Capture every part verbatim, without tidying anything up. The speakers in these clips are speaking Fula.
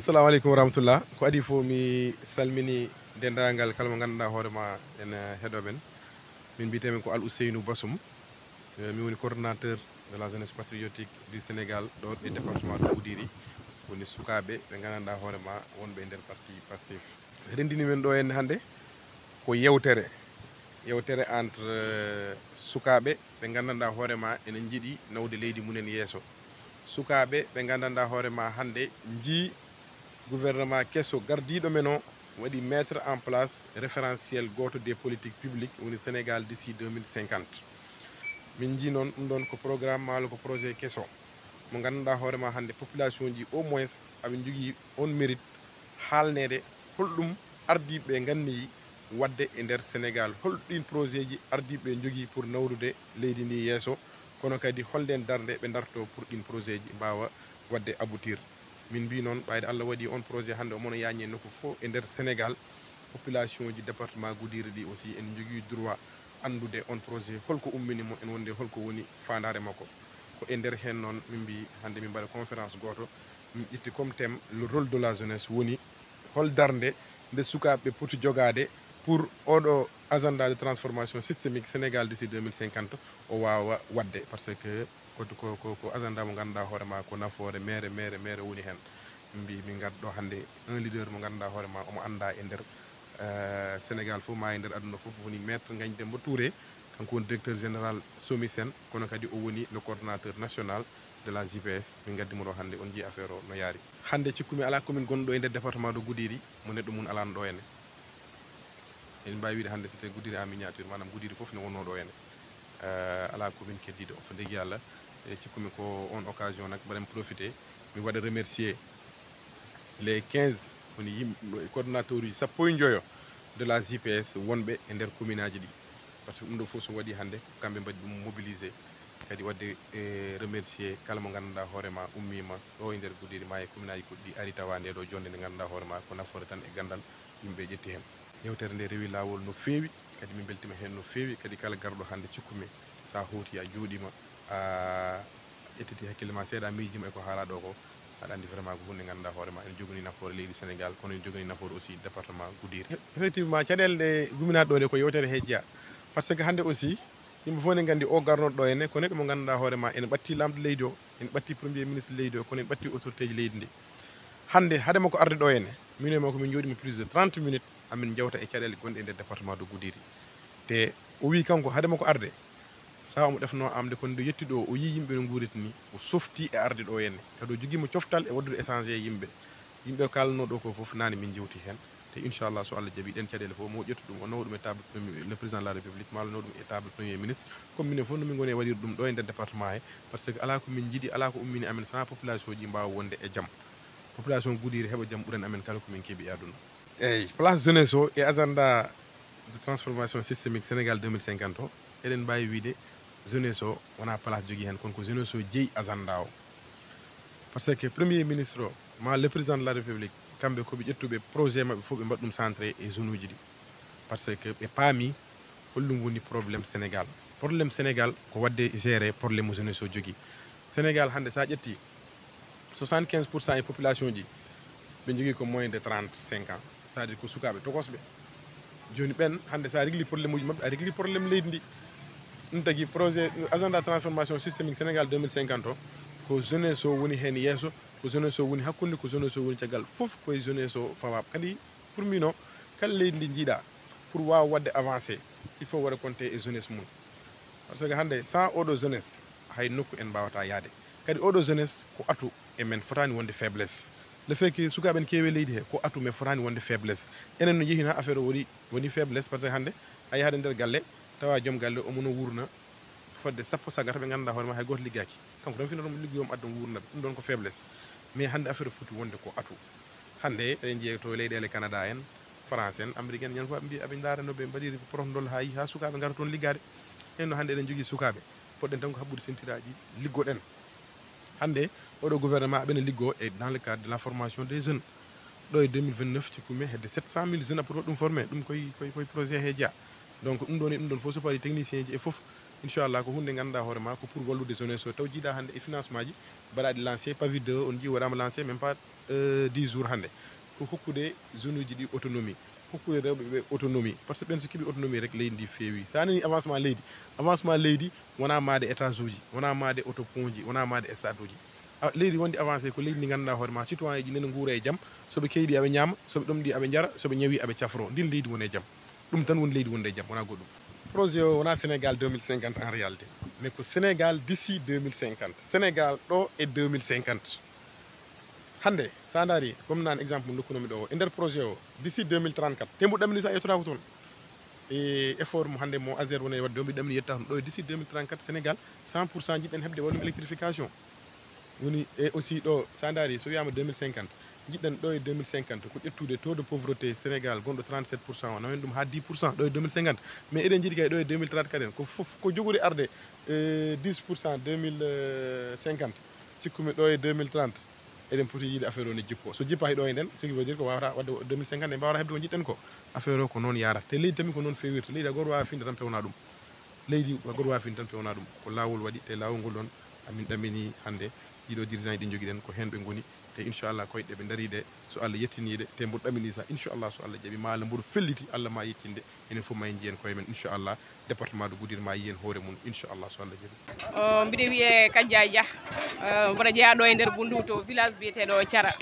Assalamu aleykum wa rahmatullah. Ko adi fof, mi salmini denndaangal kala mo ngannduɗaa hoore ma en, eh, heɗo men. Min mbiyetee men ko Al Ousseynou Bassoum. Eh, mi woni coordonnateur de la jeunesse patriotique du Sénégal, ɗo e département de Goudiri. Woni sukaaɓe ɓe ngannduɗaa hoore ma wonɓe e nder parti Pastef. Renndini men ɗo henne hannde ko yewtere. Yewtere entre, eh, sukaaɓe ɓe nganndanɗaa hoore ma ene njiɗi nawde leydi mumen yeeso. Sukaaɓe ɓe nganndanɗaa hoore ma hannde njii gouvernement keso gardiiɗo men o waɗi mettre en place référentiel gooto des politiques publiques, woni Sénégal d'ici deux mille cinquante. Min njii noon ɗum ɗoon ko programme maa ko projet keso mo nganndanɗaa hoore ma hannde population ji au moins aɓe njogii on mérite haalneede holɗum ardiiɓe ɓe nganniyi waɗde e nder Sénégal, hol ɗiin projet ji ardiiɓe ɓe njogii pour nawrude leydi ndi yeeso, kono kadi holndeen darnde ɓe ndarto pour ɗiin projet ji mbaawa waɗde aboutir. Min mbii noon, ɓayde Allah waɗi on projet hannde omo no yaañe nokku fof e nder Sénégal, population ji département Goudiri ɗi aussi ene njogii droit anndude on projet holko ummini mo, ene wonde holko woni faandaare makko. Ko e nder heen noon min mbii hannde min mbaɗa conférence gooto, min ƴetti comme thème le rôle de la jeunesse, woni hol darnde nde sukaaɓe poti jogaade pour oɗo agenda de transformation systémique Sénégal d'ici deux mille cinquante o waawa waɗde, parce que ko, ko, ko, ko agenda mo ngannduɗaa hoore ma ko nafoore meere, meere, meere woni heen. Min mbii min ngarɗo hannde un leader mo ngannduɗaa hoore ma omo anndaa e nder, eh, Sénégal fof, ma e nder aduna fof, woni Maître Ngagne Demba Touré, kanko woni directeur général Somisen, kono kadi o woni le coordonnateur national de la J P S. Min ngaddi mo ɗo hannde, on njii affaire o no yaari. Hannde cikkumi alaa commune gonɗo e nder département de Goudiri mo neɗɗo mum alaano ɗo henne. Eɗen mbaawi wiide hannde c'était Goudiri en miniature, maanaam Goudiri fof ne wonnoo ɗo henne. Eh, alaa commune keddiiɗo. Fo degi Yalla, e cikkumi ko on occasion nak mbaɗen profité, mi waɗa remercier les quinze woni yimɓe, coordonnateur uji sappo e njoyo de la J P S wonɓe e nder commune aji ɗi. Par ce que ɗum ɗo fof so waɗi hannde, ko kamɓe mbaɗi ɗum mobilisé. Kadi waɗde, eh, remercier kala mo ngannduɗaa hoore ma ummiima ɗo e nder Goudiri ma e commune aji goɗɗi, ari tawa nde ɗo jonnde nde ngannduɗaa hoore ma ko nafoore tan e ganndal yimɓe ƴetti heen. Yewtere nde rewi laawol no feewi, kadi min mbeltima heen no feewi, kadi kala garɗo hannde cikkumi, so a hooti, a jooɗiima, a ƴettiti hakkille ma seeɗa, a miijiima e ko haalaa ɗo ko, aɗa anndi vraiment ko huunde ngannduɗaa hoore ma ene joganii nafoore leydi Sénégal, kono ene joganii nafoore aussi département Goudiri. Effectivement, caɗeele ɗe guminaaɗo ɗo ɗe ko yewtere he jeyaa. Par ce que hannde aussi, yimɓe fof ne nganndi o garnoɗo ɗo henne ko neɗɗo mo ngannduɗaa hoore ma ene ɓatti laamɗo leydi o, ene ɓatti premier ministre leydi o, kono ene ɓatti autorité ji leydi ndi. Hannde, hade makko arde ɗo henne, min e makko min njooɗiima plus de trente minutes, amin njewta e caɗeele gonɗe e nder département de Goudiri. Te o wii kanko, hade makko arde, saha omo ɗefnoo am de, kono nde yetti ɗo, o yii yimɓe no nguuriti ni, o softii e arde ɗo henne. Kadi o jogiima coftal e waɗdude échange e yimɓe. Yimɓe kaalnoo ɗo ko fof, naane min njewti heen. Te inchallah, so Allah jaɓi, ɗeen caɗeele fof, mo ƴettu ɗum, o nawa ɗum e table premier, le président de la République, maa o nawa ɗum e table premier ministre. Comme minen fof no min ngoni e waɗirde ɗum ɗo e nder département he, par ce que alaa ko min njiɗi, alaa ko ummini amen, so wonaa population ji mbaawa wonde e jam. Population Goudiri heɓa jam ɓurani amen kala ko min keɓi e aduna. Eeyi, place jeunesse o e agenda de transformation systémique Sénégal deux mille cinquante o, eɗen mbaawi wiide jeunesse o wonaa place jogii heen, kono ko jeunesse o jeyi agenda o. Par ce que premier ministre o, maa le président de la République, kamɓe ko ɓe ƴettuɓe projet maɓɓe fof, ɓe mbaɗa ɗum centré e zone uji ɗi. Par ce que ɓe paami holɗum woni problème Sénégal. Problème Sénégal ko waɗde gérer problème mo jeunesse o jogii. Sénégal hannde, so a ƴetti, soixante-quinze pour cent e population ji, ɓe njogii ko moins de trente-cinq ans. C'est-à-dire ko sukaaɓe tokosɓe. Jooni ɓeen, hannde, so a régli problème uji maɓɓe, a régli problème leydi ndi. Ɗum tagi projet, agenda transformation systémique Sénégal deux mille cinquante o, ko jeunesse o woni heen yeeso, ko jeunesse o woni hakkunde, ko jeunesse o woni caggal. Fof ko e jeunesse o fawaa. Kadi, pour min o, kala leydi ndi njiiɗaa, pour waawa waɗde avancé, il faut waɗa compter e jeunesse mum. Par ce que hannde, sans oɗo jeunesse, hay nokku en mbaawata yahde. Kadi oɗo jeunesse ko atout e men, fotaani wonde faiblesse. Le fait que sukaaɓe en keewi e leydi he, ko atout, mais fotaani wonde faiblesse. Enen no njehina affaire o woni, woni faiblesse, par ce que hannde a yahat e nder galle, tawa joom galle omo no wuurna fodde sappo sagata ɓe ngannduɗaa hoore ma hay gooto liggaaki. Kanko tan finata mo liggoyi, omo adda mo wuurna ɓe. Ɗum ɗoon ko faiblesse. Mais hannde affaire o foti wonde ko atout. Hannde eɗen njiya to leyɗeele Canada en, France en, Amérique en, ñande fof aɓe mbiya, aɓe ndaara no ɓe mbaɗiri protocole haa yi-, haa sukaaɓe ngara toon liggaade. En no hannde eɗen njogii sukaaɓe. Poɗɗen tan ko haɓɓude sentiraaji, liggoɗen. Hannde, oɗo gouvernement aɓe ne liggoo e dans le cadre de la formation des jeunes. Ɗo e deux mille vingt-neuf, cikkumi hedde sept cent mille jeunes aɓe poti waɗ ɗum formé. Ɗum koye, koye, koye projet he jeyaa. Donc, ɗum ɗoon e ɗum ɗoon fof, so paari technicien ji e fof, Inchallah, ko hunde ganduɗa hoore ma ko pour wallude jeunesse o, taw jiiɗa hande e financement ji mbaɗaɗi lancé, pavi deux on jii waɗama lancé même pas euh, dix jours hande. Ko hokkude zone uji ɗi autonomie, hokkude rewɓe ɓe autonomie, par ce que ɓen so keeɓi autonomie rek leydi ndi feewi. Sa nani avancement leydi, avancement leydi wona maade étage uji, wona maade auto pont ji, wona maade stade uji. Leydi wondi avancé ko leydi ndi ganduɗa hoore ma citoyen ji nene nguura e jaam, soɓe keyɗi aɓe ñaama, soɓe ɗomɗi aɓe jara, soɓe ñawi aɓe cafro, ndin leydi wone jaam. Ɗum tan woni leydi wonde e jaam, wona goɗɗum. Projet o wona Sénégal deux mille cinquante en réalité, mais ko Sénégal d'ici deux mille cinquante, Sénégal ɗo e deux mille cinquante. Hande sa daari comme nan exemple mo dokkunomi ɗo o, e nder projet o d'ici deux mille trente-quatre, te mbo ɗamini sa yettotako toon. E effort mo hande mo azer woni wadde o, mbi ɗamini yetta toon ɗo e d'ici deux mille trente-quatre Sénégal cent pour cent jiɗɗen heɓde wallum électrification. Woni e aussi ɗo sa daari so wiyama deux mille cinquante, jiɗɗen ɗo e deux mille cinquante ko ƴettude taux de pauvreté Sénégal gonɗo trente-sept pour cent o, nawen ɗum ha dix pour cent ɗo e deux mille cinquante. Mais eɗen jiiɗi kay ɗo e deux mille trente-quatre en ko fof ko jogori arde euh, dix pour cent deux mille cinquante, cikkumi ɗo e deux mille trente eɗen poti yiide affaire o ne jippo. So jippaki ɗo e nden, ce qui veut dire ko wawata wadde deux mille cinquante en mbawata heɓde ko jiɗɗen ko. Affaire o ko noon yarata, te leydi tan ko noon fewirta. Leydi a goto wawa finde tan pewna ɗum. Leydi a goto wawa finde tan pewna ɗum. Ko lawol waɗi, te lawol ngol ɗon amin ɗamini hande ɗiɗo dirigeant ji ɗi jogiɗen ko hen ɓe goni. Te inchallah koyɗe ɓe dari ɗe, so Allah yettini ɗe, te mboɗo ɗamini sa inchallah, so Allah jaɓi ma Allah mboɗo felliti, Allah ma yettinde. Enen fof ma en jiyen koye men inchallah. Département de Goudiri ma yiyen hoore mum inchallah, so Allah jaɓi. O, mbiɗo wiyee Kajja Dia. O, mboɗo jeyaa ɗo e nder Bundu to village biyeteeɗo Cara.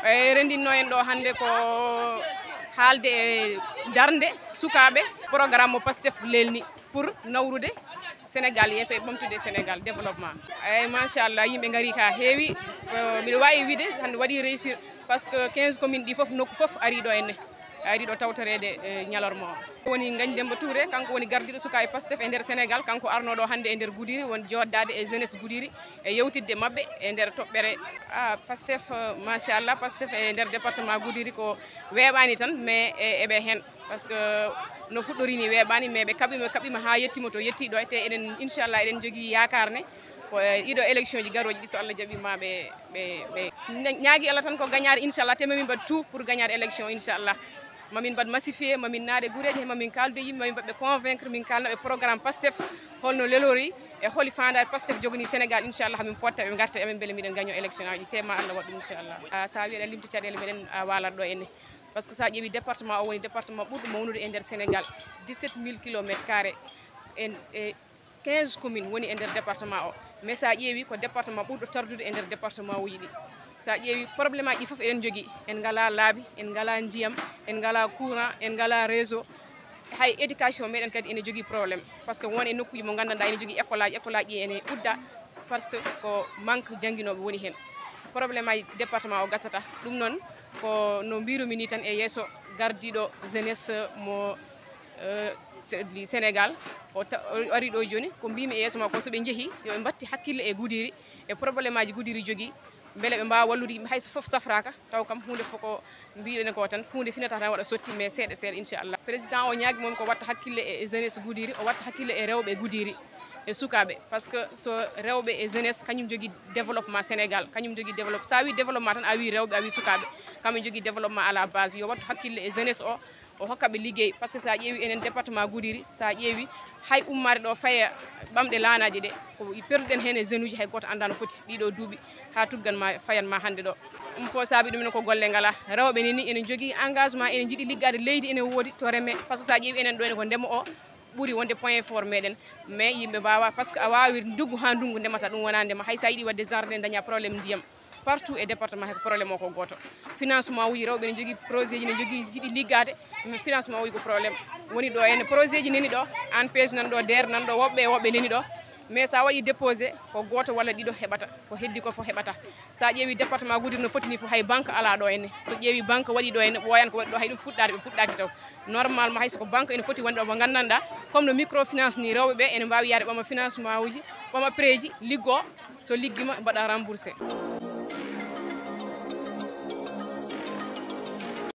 E, renndinno en ɗo hannde ko haalde e darnde sukaaɓe, programme mo Pastef lelni pour nawrude Sénégal yeeso e ɓamtude Sénégal développement. Eyi, machallah, yimɓe ngari ka heewi. O, mbiɗo waawi wiide hannde waɗi réussir, par ce que quinze commune ɗi fof, nokku fof ari ɗo henne. Ari ɗo tawtoreede, e, ñalorma o. Woni Ngagne Demba Touré, kanko woni gardiiɗo sukaaɓe Pastef e nder Sénégal, kanko arnooɗo hannde e nder Goudiri, won jooɗdaade e jeunesse Goudiri e yewtidde maɓɓe e nder toɓɓere. Ah, Pastef, eh, machallah, Pastef e nder département Goudiri ko weeɓaani tan, mais e, eɓe heen. Par ce que no fuɗɗori ni weeɓaani, mais ɓe kaɓima, kaɓima haa yettima to yetti ɗo, te eɗen, inchallah, eɗen jogii yaakaar ne ko, eh, ɗiɗo élection ji garooji ɗi, so Allah jaɓi ma ɓe, ɓe, ɓe ña-, ñaagi Allah tan ko gañaade, inchallah, te mamin mbaɗ tout pour gañaade élection, inchallah. Mamin mbaɗ massifié, mamin naade guureeji he, mamin kaaldu e yimɓe, mamin mbaɗ ɓe convaincre, min kaalna ɓe programme Pastef, holno lelori e holi faandaare Pastef jogani Sénégal, inchallah, min potta ɓe ngarta e amen, mbele miɗen gaño élection aji, te ma Allah waɗ ɗum, inchallah. Ah, sa wi aɗa limti caɗeele meɗen, ah, waalat ɗo enne. Par ce que sa ƴeewi département o woni département ɓurɗo mawnude e nder Sénégal, dix-sept mille kilomètres carrés en, e quinze commune woni e nder département o, mais sa ƴeewi ko département ɓurɗo tardude e nder département uji ɗi. Sa ƴeewi problème aji ɗi fof eɗen jogii, en ngala laabi, en ngala ndiyam, en ngala courant, en ngala réseau, hay éducation meɗen kadi ene jogii problème, par ce que won e nokkuji mo nganndanɗa ene jogii école aji, école aji ɗi ene udda, par ce que ko manque jannginooɓe woni heen. Problème aji département o gasata. Ɗum noon ko no mbirumi ni tan e yeeso gardiiɗo jeunesse mo, eh, Sé-, Sénégal, o ta-, o ari ɗo jooni, ko mbimi e yeeso makko, so ɓe njehi, yo ɓe mbatti hakkille e Goudiri, e problème aji Goudiri jogii, mbele ɓe mbaawa wallude yimɓe, hay so fof safraaka, taw kam huunde fof ko mbiɗen ko tan, huunde finata tan waɗa sotti, mais seeɗa seeɗa, inchallah. Président o ñaagi mom ko watta hakkille e, e jeunesse Goudiri, o watta hakkille e rewɓe Goudiri, e sukaaɓe, par ce que so rewɓe e jeunesse, kañum jogii développement Sénégal, kañum jogii développe-, sa wi développement tan, a wi rewɓe, a wi sukaaɓe, kamɓe jogii développement à la base, yo wattu hakkille e jeunesse o, o hokka ɓe liggey, par ce que sa ƴeewi enen département Goudiri, sa ƴeewi hay ummaade ɗo faya ɓamɗe laanaaje ɗe, ko perduɗen heen e jeune uji hay gooto annda no foti ɗiɗo duuɓi, haa tuggan ma, fayan ma hannde ɗo. Ɗum fof saabi ɗum enen ko golle ngala. Rewɓe ne ni ene njogii engagement, ene njiɗi liggaade leydi, ene woodi to reme, par ce que sa ƴeewi enen ɗo ene ko ndema o ɓuri wonde point fort meɗen, mais yimɓe mbaawa, par ce que a waawi nduggu haa ndungu ndemata, ɗum wona ndema. Hay sa yiɗi waɗde jardin daña problème ndiyam. Partout e département he ko problème o ko gooto. Financement uji rewɓe ne njogii projet ji, ne njogii jiɗi liggaade, mais financement uji ko problème. Woni ɗo ene projet ji neni ɗo, ANPEJ nan ɗo, DER nan ɗo, woɓɓe e woɓɓe neni ɗo. Mais sa waɗi déposé ko gooto walla ɗiɗo heɓata, ko heddi ko fof heɓata. Sa ƴeewi département Goudiri no foti ni fof hay banque ala ɗo ene. So ƴeewi banque waɗi ɗo ene, ɓooyan ko waɗi ɗo hay ɗum fuɗɗaade ɓe puɗɗaaki taw. Normalement hay so ko banque ene foti wonde ɗo mo nganndanɗa, comme no microfinance ni rewɓe ɓe ene mbaawi yaade ɓama financement uji, ɓama prêt ji, liggo, so liggima mbaɗa remboursé.